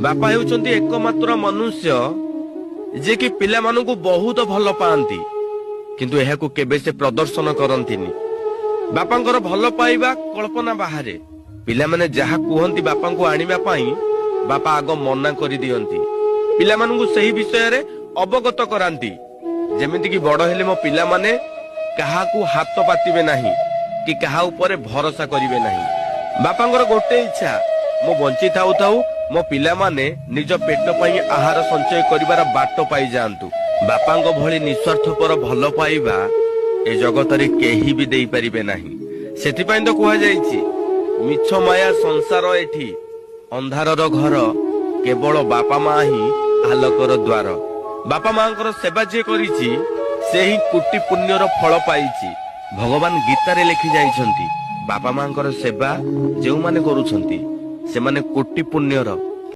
ବାପା ହେଉଛନ୍ତି ଏକମାତ୍ର ମନୁଷ୍ୟ ଯିଏକି ପିଲାମାନଙ୍କୁ ବହୁତ ଭଲ ପାଆନ୍ତି, କିନ୍ତୁ ଏହାକୁ କେବେ ସେ ପ୍ରଦର୍ଶନ କରନ୍ତିନି। ବାପାଙ୍କର ଭଲ ପାଇବା କଳ୍ପନା ବାହାରେ। ପିଲାମାନେ ଯାହା କୁହନ୍ତି ବାପାଙ୍କୁ ଆଣିବା ପାଇଁ, ବାପା ଆଗ ମନା କରିଦିଅନ୍ତି। ପିଲାମାନଙ୍କୁ ସେହି ବିଷୟରେ ଅବଗତ କରାନ୍ତି, ଯେମିତିକି ବଡ ହେଲେ ମୋ ପିଲାମାନେ କାହାକୁ ହାତ ପାତିବେ ନାହିଁ କି କାହା ଉପରେ ଭରସା କରିବେ ନାହିଁ। ବାପାଙ୍କର ଗୋଟେ ଇଚ୍ଛା, ମୁଁ ବଞ୍ଚି ଥାଉ ଥାଉ ମୋ ପିଲାମାନେ ନିଜ ପେଟ ପାଇଁ ଆହାର ସଞ୍ଚୟ କରିବାର ବାଟ ପାଇଯାଆନ୍ତୁ। ବାପାଙ୍କ ଭଳି ନିଃସ୍ୱାର୍ଥପର ଭଲ ପାଇବା ଏ ଜଗତରେ କେହି ବି ଦେଇପାରିବେ ନାହିଁ। ସେଥିପାଇଁ ତ କୁହାଯାଇଛି, ମିଛ ମାୟା ସଂସାର ଏଠି ଅନ୍ଧାରର ଘର, କେବଳ ବାପା ମା ହିଁ ଆଲୋକର ଦ୍ୱାର। ବାପା ମାଙ୍କର ସେବା ଯିଏ କରିଛି, ସେ ହିଁ କୋଟି ପୁଣ୍ୟର ଫଳ ପାଇଛି। ଭଗବାନ ଗୀତାରେ ଲେଖି ଯାଇଛନ୍ତି, ବାପା ମାଙ୍କର ସେବା ଯେଉଁମାନେ କରୁଛନ୍ତି ସେମାନେ କୋଟି ପୁଣ୍ୟର